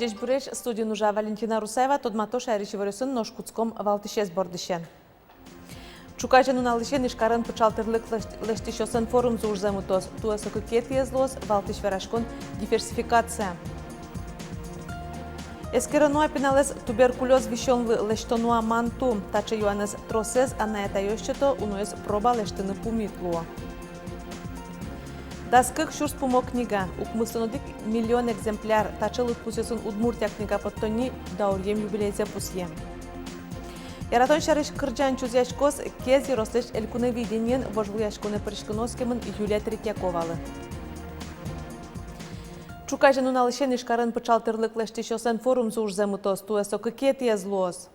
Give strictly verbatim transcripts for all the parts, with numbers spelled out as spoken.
Ӟечбуресь! Студиын ужа Валентина Русаева. Тодмато шаерысь иворъёсын, нош кутском валтӥсез бордысен. Ӵуказе нуналысен Ижкарын пыӵал тӥрлык лэсь-, лэсьтӥсьёслэн форумзы ужзэ мытоз. Туэ со кыкетӥез луоз. Валтӥсь вераськон — диверсификация. Эскероно-а пиналэз туберкулёз висёнлы, лэсьтоно-а манту? Таӵе юанэз тросэз анай-атайёс сёто, уноез проба лэсьтыны пумит луо. Дас кык сюрс пумо книга, укмыстон одӥг миллион экземпляр. Таӵе лыдпусъёсын Удмуртия книга поттонни дауръем юбилейзэ пусъе. Яратон сярысь кырӟан чузъяськоз Кез ёрослэсь Элькуновидениын. Вожвылъяськонэ пыриськыны оскемын Юлия Третьяковалы. Ӵуказе нуналысен Ижкарын пыӵал тӥрлык лэсьтӥсьёслэн форумзы ужзэ мытоз. Туэ со кыкетӥез луоз.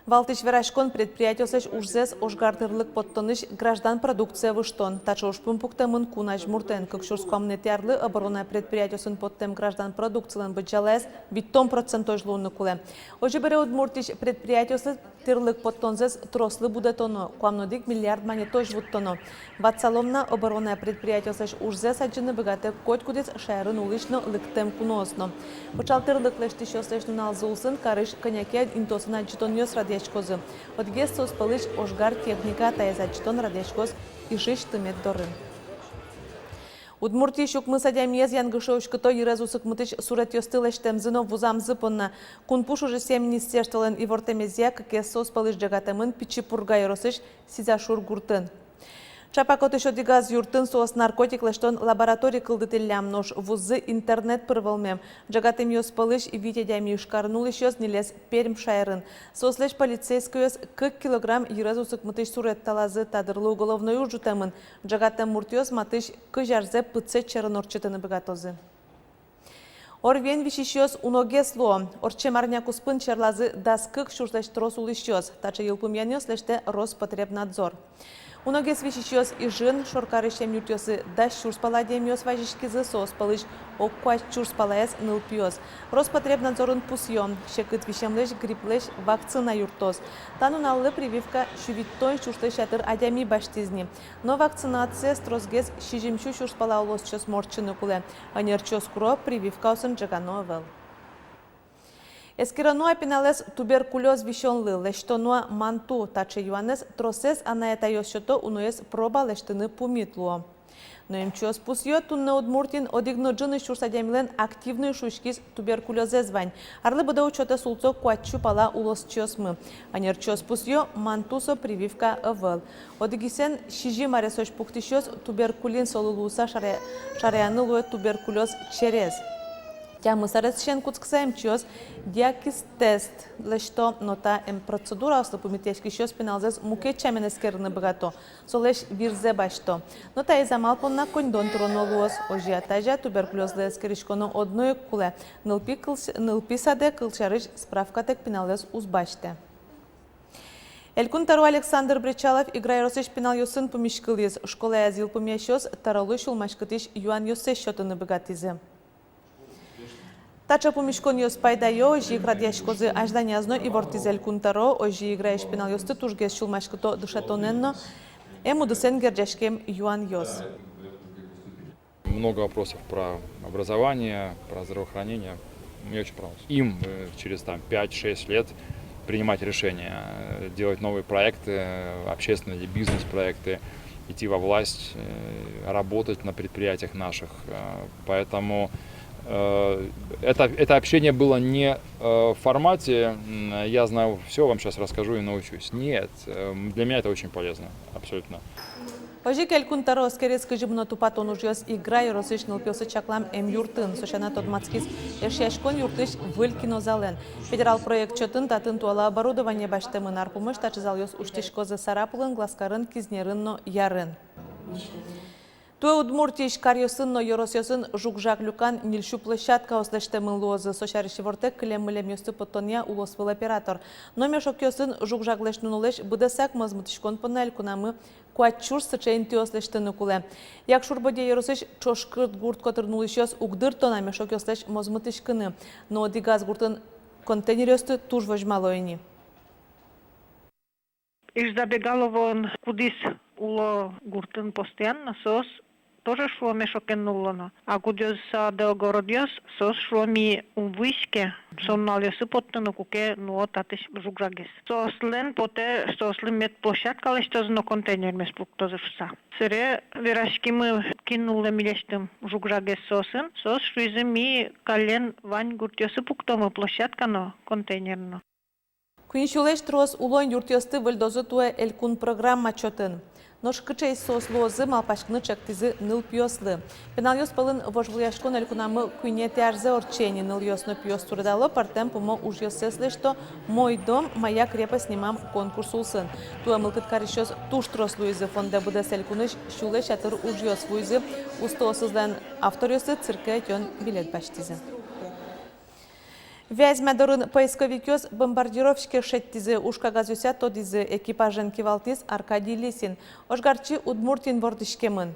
Валтӥсь вераськон — предприятиослэсь ужзэс ожгар тӥрлык поттонысь граждан продукцие выжтон. Таӵе ужпум пуктэмын кун азьмуртэн. Кык сюрс куамынэтӥ арлы оборонная предприятиосын поттэм граждан продукцилэн быдӟалаез витьтон процентозь луыны кулэ. Озьы бере, Удмуртиысь предприятиослы тӥрлык поттонзэс трослы будэтоно, куамын одӥг миллиард манетозь вуттоно. Ватсалом на, оборонная предприятиослэсь ужзэс адӟыны быгатэ котькудӥз шаерын улӥсь но лыктэм куноос но. Пыӵал тӥрлык лэсьтӥсьёслэсь нуналзы улсын карысь кӧня ке интыосын адӟытонъёс радъяськозы. Одӥгез соос пӧлысь — ожгар техника. Таиз адӟытон радъяськоз Ижысь тымет дорын. Удмуртиысь укмыс адямиез янгыше уськыто йырез усыкмытӥсь суретъёсты лэсьтэмзы но вузамзы понна. Кун пуш ужъёсъя министерстволэн ивортэмезъя, кыкез соос пӧлысь ӝегатэмын Пичи Пурга ёросысь Сизашур гуртын. Чапак отысь одӥгаз юртын соос наркотик лэсьтон лаборатория кылдытӥллям, нош вуззы интернет пыр вӧлмем. Ӝегатэмъёс пӧлысь вить адями Ижкарын улӥсьёс, ньылез Пермь шаерын. Соослэсь полицейскойёс кык килограмм йырез усыкмытӥсь сурет талазы. Та дырлы уголовной уж ӝутэмын. Ӝегатэм муртъёс матысь кызь арзэ пытсэт сьӧрын ортчытыны быгатозы. ОРВИен висисьёс уногес луо. Ортчем арня куспын черлазы дас кык сюрслэсь трос улӥсьёс. Таӵе йылпумъянъёс лэсьтэ Роспотребнадзор. Уногес висисьёс Ижын, шоркарысем юртъёсы дас сюрс пала адямиос вазиськизы, соос пӧлысь ог куать сюрс палаез — нылпиос. Роспотребнадзорын пусъё: секыт висемлэсь грипплэсь вакцина юрттоз. Та нуналлы прививка сю витьтон сюрслэсь ятыр адями басьтӥз ни. Но вакцинациез тросгес сизьым сю сюрс пала улосчиосмы ортчыны кулэ. Ӧнерчиос куро: прививкаосын ӝегано ӧвӧл. Эскероно-а пиналэз туберкулёз висёнлы, лэсьтоно-а манту? Таӵе юанэз тросэз анай-атайёс сёто, уноез проба лэсьтыны пумит луо. Но эмчиос пусъё: туннэ Удмуртиын одӥг но ӝыны сюрс адямилэн активной шуиськись туберкулёзэз вань. Арлы быдэ учётэ султо куать сю пала улосчиосмы. Ӧнерчиос пусъё: манту со прививка ӧвӧл. Одӥгысен сизьым аресозь пуктӥсьёс туберкулин солы луыса шара-, шараяны луэ туберкулёз через. Тямыс аресысен кутскыса эмчиос диагиз-тест лэсьто. Но та эм-, процедураослы пумитъяськисьёс пиналзэс мукет сямен эскерыны быгато, солэсь вирзэ басьто. Но таиз амал понна коньдон тыроно луоз. Озьы-а, тазьы-а, туберкулёзлы эскериськоно одно ик кулэ. Нылпи кылс-, нылпи садэ, кылсярысь, справкатэк пиналэз уз басьтэ. Элькун тӧро Александр Бречалов Игра ёросысь пиналъёсын пумиськылӥз. Школаяз йылпумъясьёс тӧролы сюлмаськытӥсь юанъёссэс сётыны быгатӥзы. Таӵе пумиськонъёс пайдаё, озьы ик радъяськозы азьланяз но, ивортӥз Элькун тӧро. Озьы Играысь пиналъёсты тужгес сюлмаськыто дышетонэн но эм удысэн герӟаськем юанъёс. Много вопросов про образование, про здравоохранение. Мне очень понравилось. Им, э, через там пять-шесть лет принимать решения, э, делать новые проекты, э, общественные или бизнес-проекты, идти во власть, э, работать на предприятиях наших. Э, поэтому, э, это, это общение было не, э, в формате, м, «я знаю всё, вам щас расскажу и научусь». Нет, э, для меня это очень полезно, абсолютно. Озьы ик Элькун тӧро эскериз, кызьы мыно тупатон ужъёс Игра ёросысь нылпиослы чаклам эмъюртын. Со сяна тодматскиз Эшъяськон юртысь выль кинозалэн. Федерал проект чотын татын туала оборудование басьтэмын. Ар пумысь таӵе залъёс усьтӥськозы Сарапулын, Глазкарын, Кизнерын но Ярын. Туэ Удмуртиысь каръёсын но ёросъёсын жуг-жаг люкан ньыль сю площадкаос лэсьтэмын луозы. Со сярысь ивортэ кылем-мылемъёсты поттонъя улосвыл оператор. Но мешокъёсын жуг-жаглэсь нунолэсь быдэсак мозмытӥськон понна элькунамы куать сюрс сыӵе интыос лэсьтыны кулэ. Якшур-Бӧдья ёросысь Ӵошкырт гурт котырын улӥсьёс уг дырто на мешокъёслэсь мозмытӥськыны. Но одӥгаз гуртын контейнеръёсты туж возьмало ини. Ижзабегаловоын, кудӥз уло гуртын постоянно, соос тоже, шуом, эшшо ке нуллоно. А кудъёсыз сад-огородъёс, соос, шуом, ми ум вуиське со нуналъёсы поттыны, куке нуо татысь жуг-жагез. Соослэн потэ, соослы мед площадка лэсьтозы но контейнермес пуктозы шуса. Сэре вераськимы, кин нуллэ милесьтым жуг-жагез соосын. Соос шуизы, ми каллен вань гуртъёсы пуктомы площадка но, контейнер но. Куинь сюлэсь трос улон юртъёсты выльдозы туэ элькун программа чотын. Нош кыӵеесь соос луозы, малпаськыны чектӥзы нылпиослы. Пиналъёс пӧлын вожвылъяськон элькунамы куинетӥ арзэ ортче ни. Нылъёс но пиос суредало, пӧртэм пумо ужъёссэс лэсьто «Мой дом, моя крепость» нимам конкурс улсын. Туэ мылкыд карисьёс туж трос луизы. Фондэ быдэс элькунысь сюлэсь ятыр ужъёс вуизы. Устоосызлэн авторъёссы цирке ӧтён билет басьтӥзы. Вязьма дорын поисковикъёс бомбардировщикез шедьтӥзы. Уж кагазъёсъя тодӥзы экипажен кивалтӥсь Аркадий Лисин. Ожгарчи Удмуртиын вордӥськемын.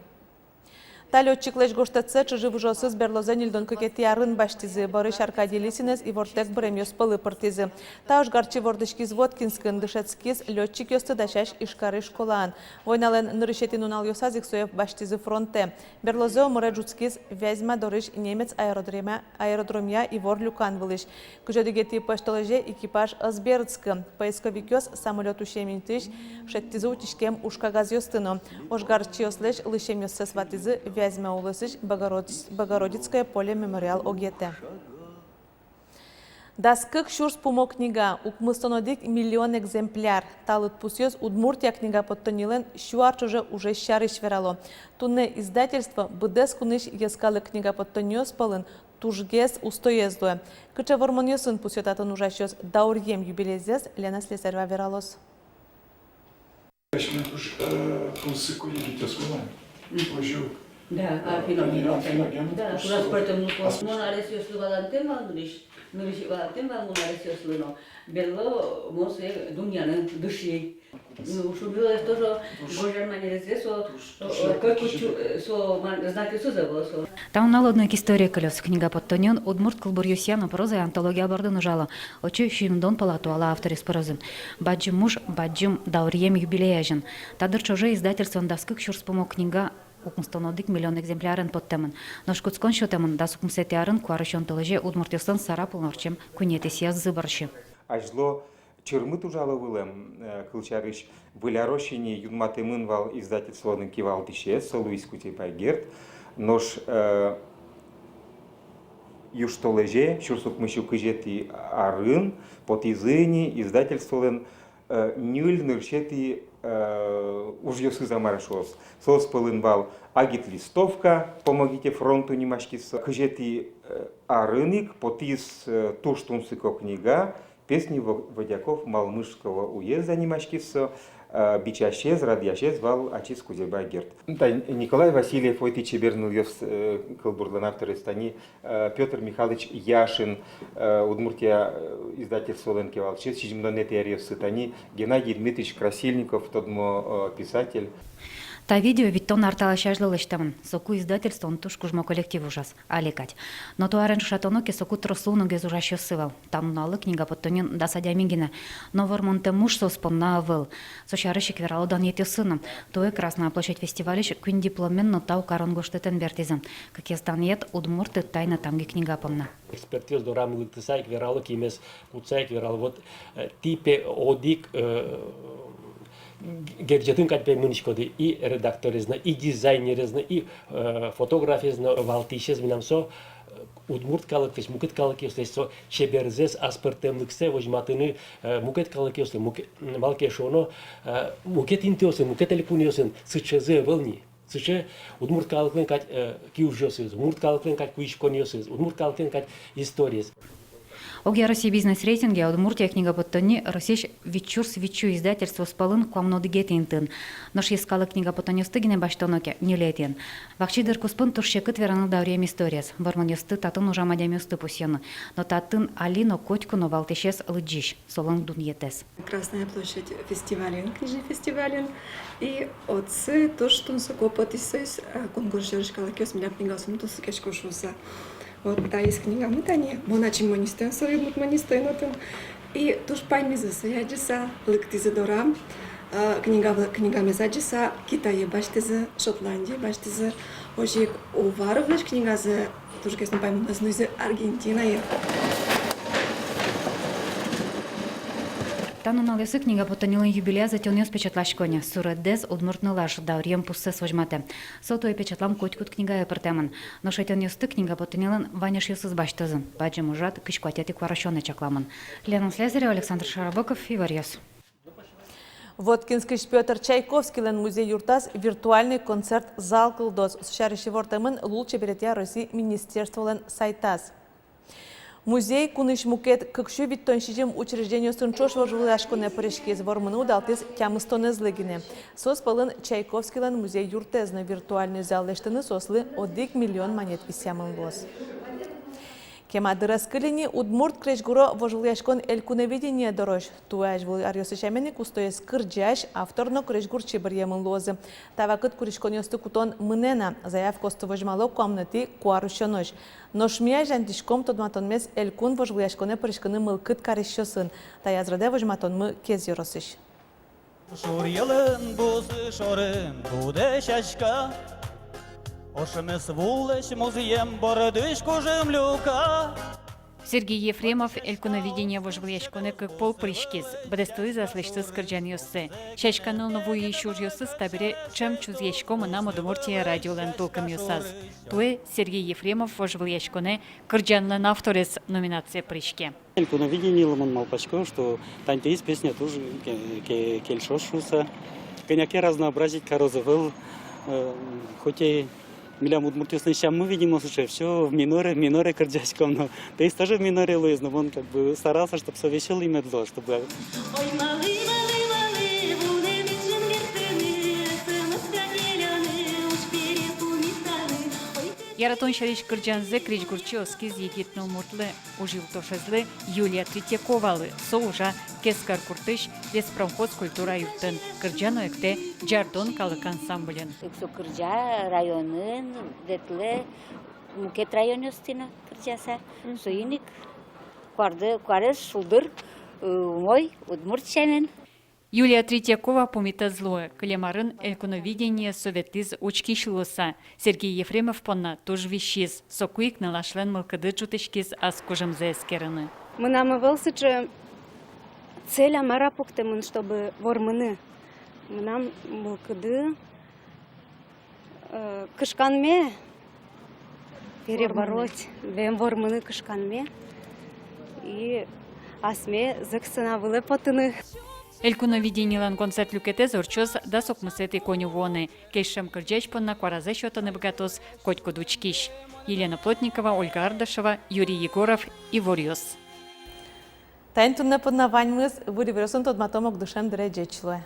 Та лётчиклэсь гожтэтсэ чыжы-выжыосыз берлозэ ньыльдон кыкетӥ арын басьтӥзы. Бӧрысь Аркадий Лисинэз ивортэк быремъёс пӧлы пыртӥзы. Та ожгарчи вордӥськиз Воткинскын, дышетскиз лётчикъёсты дасясь Ижкарысь школаын. Войналэн нырысетӥ нуналъёсаз ик сое басьтӥзы фронтэ. Берлозэ омыре ӝутскиз Вязьма дорысь немец аэродромъя, аэродромъя ивор люкан вылысь. Кызь одӥгетӥ пӧсьтолэзе экипаж ӧз берытскы. Поисковикъёс самолёт усем интыысь шедьтӥзы утиськем уж кагазъёсты но. Ожгарчиослэсь лысьӧмъёссэс ватӥзы Вязьма улосысь Богородиц-, Богородицкое поле мемориал огъетэ. Дас кык сюрс пумо книга, укмыстон одӥг миллион экземпляр. Та лыдпусъёс «Удмуртия» книга поттоннилэн сю ар ӵоже ужез сярысь верало. Туннэ издательство быдэс кунысь йӧскалык книга поттонниос пӧлын тужгес устоез луэ. Кыӵе вормонъёсын пусъё татын ужасьёс дауръем юбилейзэс, Лена Слесарева вералоз. Асьме туж, э, тунсыко егитъёс вылэм. Мгм. Озьы. Да, э, а, филология, Елена Филогеновна, да, туж туж сыӵе. Аспӧртэмлыко. Мон аресъёслы валантэм вал нырысь, нырысь валантэм вал мон аресъёслы но. Берло мон сое дунъяны дыши. Ну, шуг-секытэз тоже, туж, гожъян манерез со, туж, э, туж, э, кыӵе ке, э, со ман-, знакъёсыз ӧвӧл со. Та нуналэ одно ик история кылёз. Книга поттонниын удмурт кылбуръёсъя но прозая антология бордын ужало. Отчы сизьымдон пала туала авторъёс пырозы. Бадӟым уж, бадӟым дауръем юбилей азьын. Та дыр ӵоже издательствоын дас кык сюрс пумо книга, укмыстон одӥг миллион экземплярен поттэмын. Нош кутскон сётэмын дас укмысэтӥ арын, куарусён толэзе, удмуртъёслэн Сарапулын ортчем куинетӥ съездзы бӧрсьы. Азьло чырмыт ужало вылэм, э, кылсярысь, Выль арозь ини юнматэмын вал издательстволэн кивалтӥсез, со луиз Кузебай Герд. Нош, э, южтолэзе, сюрс укмыссю кызетӥ арын, потӥзы ини издательстволэн, э, ньыль нырысетӥ, э, ужъёсыз, мар-а шуоз. Соос пӧлын вал агитлистовка «Помогите фронту» нимаськиз со. Кызетӥ, э, арын ик потӥз, э, туж тунсыко книга, «Песни во-, водяков Малмыжского уезда» нимаськиз со, э, бичасез, радъясез вал ачиз Кузебай Герд. Тани Николай Васильев, «Ой, тӥ чебер нылъёс», э, кылбурлэн авторез, тани, э, Пётр Михайлович Яшин, э, «Удмуртия», э, издательстволэн кивалтӥсез, сизьымдонэтӥ аръёсы, тани Геннадий Дмитриевич Красильников, тодмо, э, писатель. Та видео витьтон ар талэсь азьло лэсьтэмын. Соку издательствоын туж кужмо коллектив ужаз. Али кадь. Но туэ арын ӵошатоно ке, соку трос луыны гес ужасьёссы вал. Та нуналлы книга поттонын дас адями гинэ. Но вормонтэм уж соос понна ӧвӧл. Со сярысь ик верало данъетъёссы но. Туэ «Красная площадь» фестивальысь куинь дипломмен но тау карон гожтэтэн бертӥзы. Кыкез данъет: удмурт тайна тамги книга понна. Экспертъёс дорам лыктыса ик верало, кимес кутса ик верало. Вот, э, тӥ пе одӥг, э, герӟетын кадь пе мынӥськоды: и редакторез но, и дизайнерез но, и, э, фотографез но, валтӥсез мынам со, э, удмурт калыклэсь, мукет калыкъёслэсь со чеберзэс, аспӧртэмлыксэ возьматыны, э, мукет калыкъёслы, муке-, м, малы ке шуоно, э, мукет интыосын, мукет элькунъёсын сыӵезэ ӧвӧл ни. Сыӵе удмурт калыклэн кадь, э, киужъёсыз, удмурт калыклэн кадь куиськонъёсыз, удмурт калыклэн кадь историез. Огъя Россия бизнес-рейтинге «Удмуртия» книга поттонни Россиысь вить сюрс витьсю издательствоос пӧлын куамын одӥгетӥ интыын. Нош йӧскалык книга поттонъёсты гинэ басьтоно ке, ньылетӥын. Вакчи дыр куспын туж секыт вераны дауръем историез, вормонъёсты, татын ужам адямиосты пусъёно. Но татын али но, котьку но валтӥсез лыдӟись, солэн дунъетэз. «Красная площадь» фестивальын, книжный фестивальын. И отчы туж тунсыко потӥз соос, э, кунгож сьӧрысь калыкъёс милям книгаосмы тунсыкъясько шуыса. Вот таиз книгамы тани, мон ачим монисто, со удмурт монисто но отын. И туж паймизы сое адӟыса, лыктӥзы дорам. А, книга, книгамес адӟыса, Китае басьтӥзы, Шотландие басьтӥзы, озьы ик Уваров вылысь книгазэ тужгес но паймымтэ, нуизы Аргентинае. Та нуналъёсы книга поттоннилэн юбилеяз ӧтёнъёс печатласько ни. Суреддэс «Удмурт нылаш» дауръем пуссэс возьматэ. Со туэ печатлам котькуд книгае пыртэмын. Нош ӧтёнъёсты книга поттоннилэн вань эшъёсыз басьтозы. Бадӟым ужрад кызь куатетӥ куарусёнэ чакламын. Лена Слесарева, Александр Шарабоков, «Иворъёс». Воткинскысь Пётр Чайковскийлэн музей-юртаз виртуальный концерт-зал кылдоз. Со сярысь ивортэмын лулчеберетъя Россиысь министерстволэн сайтаз. Музей кунысь мукет кык сю витьтон сизьым учреждениосын ӵош вожвылъяськонэ пыриськиз, вормыны удалтӥз тямыстонэзлы гинэ. Соос пӧлын Чайковскийлэн музей-юртэз но. Виртуальный зал лэсьтыны соослы одӥг миллион манет висъямын луоз. Кема дыр ӧз кыльы ни удмурт крезьгуро вожвылъяськон «Элькуновидение» дорозь. Туэ азьвыл аръёсы сямен ик устоез кырӟась, автор но крезьгурчи быръемын луозы. Та вакыт куриськонъёсты кутон мынэ на, заявкаосты возьмало куамынэтӥ куарусёнозь. Нош ми азьланьтӥськом тодматонмес элькун вожвылъяськонэ пыриськыны мылкыд карисьёсын. Таяз радэ возьматонмы Кез ёросысь. Шур йӧлын бусы шорын будэ сяська, ошмес вулэсь музъем бордысь кужым люка. Сергей Ефремов «Элькуновидение» вожвылъяськонэ кык пол пыриськиз, быдэстылӥз аслэсьтыз кырӟанъёссэ. «Сяська ныл» но «Вуись ужъёсыз» табере ӵем чузъясько «Мынам Удмуртие» радиолэн тулкымъёсаз. Туэ Сергей Ефремов вожвылъяськонэ «Кырӟанлэн авторез» номинацие пыриське. «Элькуновидениелы» мон малпасько, что тань таиз песня туж ке-, ке-, кельшоз шуыса. Кӧня ке разнообразить кароз ӧвӧл, э, хоть и милям удмуртъёслэн сяммы, видимо, сыӵе, всё в миноре, в миноре кырӟаськом, но таиз тоже в миноре луиз, но мон как бы старался, чтоб со весёлый мед луоз, чтобы... Яратон сярысь кырӟанзэ крезьгурчи оскиз егит нылмуртлы. Ужъюлтошезлы Юлия Третьяковалы. Со ужа Кескер гуртысь «Леспромхоз» культура юртын, кырӟа но эктэ «Ӟардон» калык ансамбльын. Ик со кырӟа районын, ветлэ мукет районъёстӥ но кырӟаса. Мгм. Соин ик куардэ, куарез шулдыр, э, умой, удмурт сямен. Юлия Третьякова пумит ӧз луы. Кылем арын «Элькуновидение» со ветлӥз учкись луыса. Сергей Ефремов понна туж висиз. Соку ик нылашлэн мылкыды ӝутӥськиз ас кужымзэ эскерыны. Мынам ӧвӧл сыӵе цель-а, мар-а пуктэмын, чтобы вормыны. Мынам мылкыды, э, кышканме, перебороть, бен, вормыны кышканме и асме зӧк сцена вылэ потыны. «Элькуновидениелэн» концерт люкетэз ортчоз дас укмысэтӥ коньывуонэ. Кельшем кырӟась понна куаразэ сётыны быгатоз котькуд учкись. Елена Плотникова, Ольга Ардашева, Юрий Егоров, «Иворъёс». Таин туннэ понна ваньмыз. Выль иворъёсын тодматом ог дышем дыре. Ӟеч луэ.